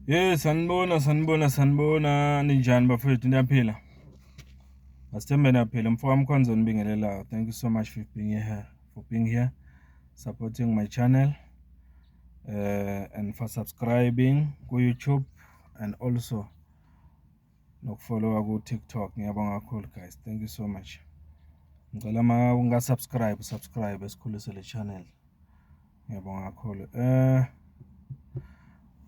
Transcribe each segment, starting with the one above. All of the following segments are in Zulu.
Hey, sanibona sanibona sanibona, ninjani bafethu, niyaphila? Asithembe niyaphila. Mfowethu Mkhonza onibingelelayo. Thank you so much for being here, supporting my channel and for subscribing ku-YouTube and also nokufollowa ku-TikTok. Ngiyabonga kakhulu, guys. Thank you so much. Ngicela ma unga-subscribe, subscribe, sikhulise le channel. Ngiyabonga kakhulu.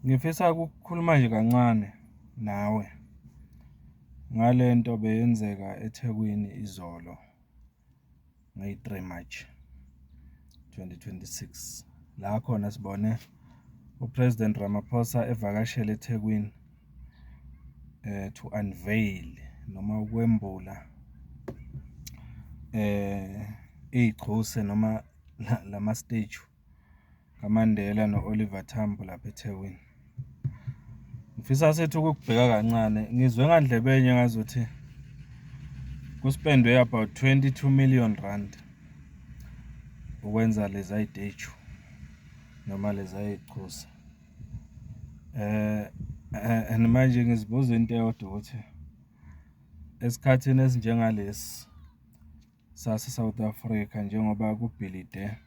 Ngifisa ukukhuluma nje kancane nawe ngalento beyenzeka eThekwini izolo ngeyi-3 March 2026, la khona sibone uPresident Ramaphosa evakashele eThekwini to unveil noma ukwembula izichuse noma lama statue kaMandela no-Oliver Tambo lapha eThekwini. Ngifisa sithi ukukubheka kancane, ngizwe ngandlebenye ngazuthi kuspendwe about R22 million ukwenza leza statue noma leza zichuse. And manje ngizibuza into eyodwa, ukuthi esikhathini esinjengalesi sase South Africa, njengoba kubhilide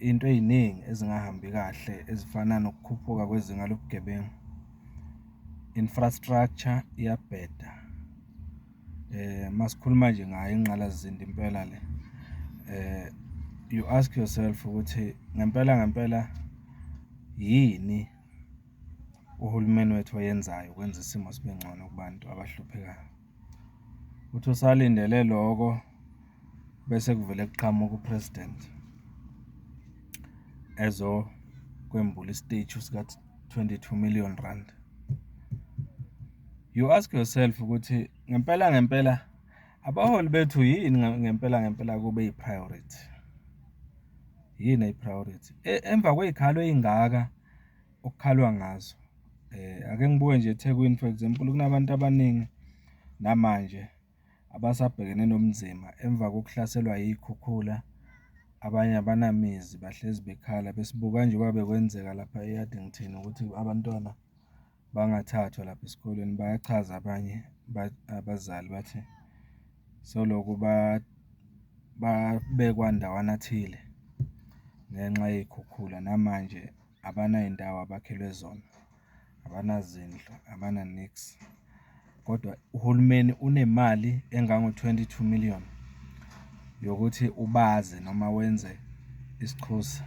into eziningi ezingahambi kahle ezifana nokukhuphuka kwezinga lobugebengu, infrastructure iyabheda, masikhuluma nje ngayo ingqalasizinda impela le, you ask yourself ukuthi ngempela ngempela yini uhulumeni wethu oyenzayo ukwenza isimo sibe ngcono kubantu abahluphekayo? Uthi usalindele lokho, bese kuvele kuqhamuka uPresident ezokwembula i-statue sika R22 million. You ask yourself ukuthi ngempela ngempela abaholi bethu yini ngempela ngempela kube yi-priority, yini eyi-priority emva kwey'khalo ey'ngaka okukhalwa ngazo? Ake ngibuke nje eThekwini, for example, kunabantu abaningi namanje abasabhekene nobunzima emva kokuhlaselwa yiy'khukhula. Abanye abanamizi, bahlezi bekhala. Besibuka njengoba bekwenzeka lapha e-Addington ukuthi abantwana bangathathwa lapha esikolweni. Bayachaza abanye abazali, bathi soloku babekwa ndawana thile ngenxa yey'khukhula, namanje abanay'ndawo abakhelwe zona, abanazindlu, abana-niks. Kodwa uhulumeni unemali engango-22 million yokuthi ubaze noma wenze isichuse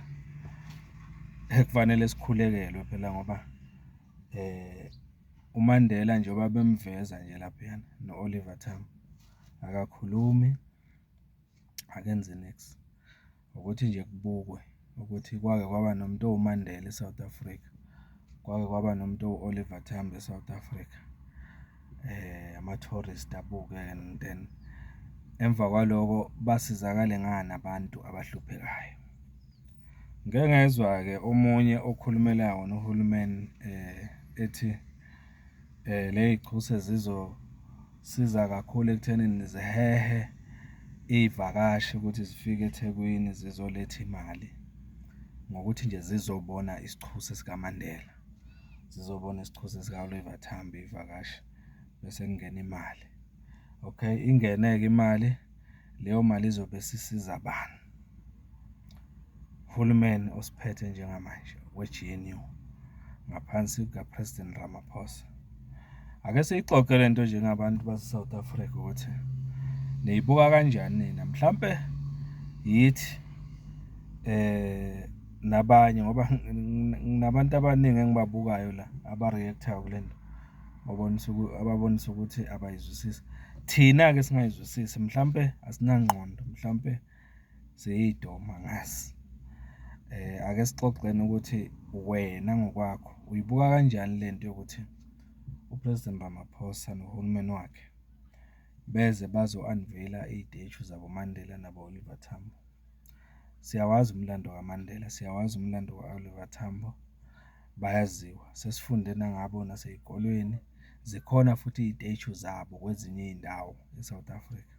ekufanele sikhulekelwe phela, ngoba uMandela njengoba bemveza nje laphayana no-Oliver Tambo, akakhulumi, akenzi niks. Ukuthi nje kubukwe ukuthi kwake kwaba nomuntu owuMandela e-South Africa, kwake kwaba nomuntu owu-Oliver Tambo e-South Africa. Ama-tourist abuke and then emva kwaloko basizakale ngani abantu abahluphekayo? Ngike ngezwa-ke omunye okhulumela wona uhulumeni ethi ley'chuse zizosiza kakhulu ekuthenini zihehe iy'vakashi ukuthi zifike eThekwini zizoletha imali, ngokuthi nje zizobona isichuse sikaMandela, zizobona isichuse sika-Oliver Tambo iy'vakashi, bese kungena imali. Okay, ingene-ke imali, leyo mali izobe isisiza bani? Uhulumeni osiphethe njengamanje we-G_N_U ngaphansi kuka-President Ramaphosa. Ake siyixoxe le nto njengabantu base-South Africa, ukuthi niyibuka kanjani nina? Mhlampe yithi nabanye, ngoba nginabantu abaningi engibabukayo la aba-react-ayo kule nto, babonisa ababonisa ukuthi abayizwisisi. Thina-ke singayizwisisi, mhlampe asinangqondo, mhlampe siyidoma, angazi. Ake sixoxeni ukuthi wena ngokwakho uyibuka kanjani lento yokuthi uPresident Ramaphosa nohulumeni wakhe beze bazo-unveil-a iy'statue zaboMandela nabo-Oliver Tambo? Siyawazi umlando kaMandela, siyawazi umlando ka-Oliver Tambo, bayaziwa, sesifunde nangabo nasey'kolweni, zikhona futhi iy'statue zabo kwezinye iy'ndawo e-South Africa.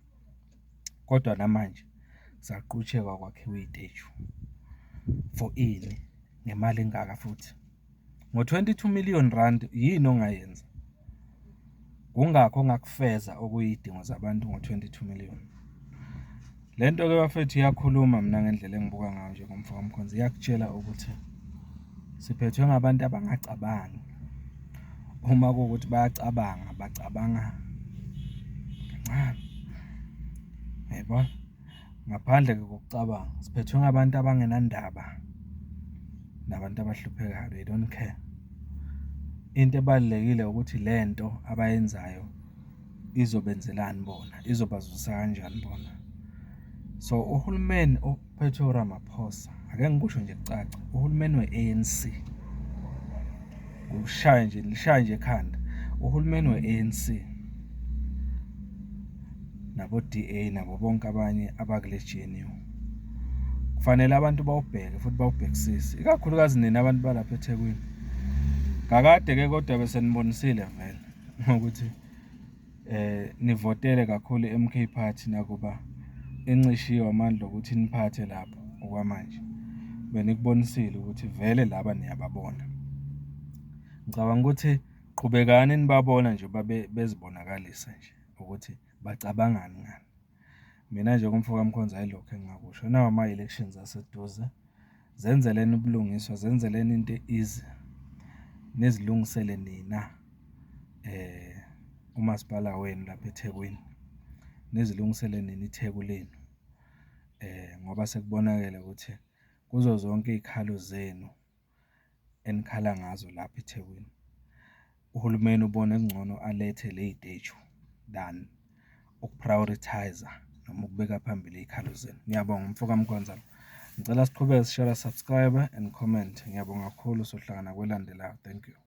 Kodwa namanje kusaqhutshekwa kwakhiwa iy'statue. For ini? Ngemali engaka futhi? Ngo-R22 million yini ongayenza? Kungakhi ongakufeza okuyiy'dingo zabantu ngo-22 million? Le nto-ke bafethu iyakhuluma mina ngendlela engibuka ngayo njengomfo kaMkhonza, iyakutshela ukuthi siphethwe ngabantu abangacabangi. Uma kuwukuthi bayacabanga, bacabanga kancane, uyayibona? Ngaphandle-ke kokucabanga, siphethwe ngabantu abangenandaba nabantu abahluphekayo, they don't care. Into ebalulekile ukuthi le nto abayenzayo izobenzelani bona, izobazuzisa kanjani bona. So, uhulumeni ophethwe uRamaphosa, ake ngikusho nje kucace, uhulumeni we-ANC, ngikushaye nje, ngilishaye nje ekhanda. Uhulumeni we-ANC, nabo-DA, nabo bonke abanye abakule G_N_U, kufanele abantu bawubheke futhi bawubhekisise, ikakhulukazi nina abantu balapha eThekwini. Kakade-ke kodwa bese nibonisile vele ngokuthi nivotele kakhulu i-M_K Party, nakuba incishiwe amandla okuthi iniphathe lapho okwamanje. Benikubonisile ukuthi vele laba niyababona. Ngicabanga ukuthi qhubekani nibabona nje bezibonakalisa nje ukuthi bacabangani ngani. Mina nje kumfo kaMkhonza yilokho engingakusho. Nawa ama-elections aseduze, zenzeleni ubulungiswa, zenzeleni into e-easy, nizilungisele nina umasipala wenu lapha eThekwini, nizilungisele nina iTheku lenu ngoba sekubonakele ukuthi kuzo zonke iy'khalo zenu enikhala ngazo lapha eThekwini, uhulumeni ubone kungcono alethe ley'tetshu than uku-prioritise-a noma ukubeka phambili iy'khalo zenu. Ngiyabonga, umfo kaMkhonza lo. Ngicela siqhubeke sishera, subscribe-e and comment. Ngiyabonga kakhulu, sohlangana kwelandelayo. Thank you.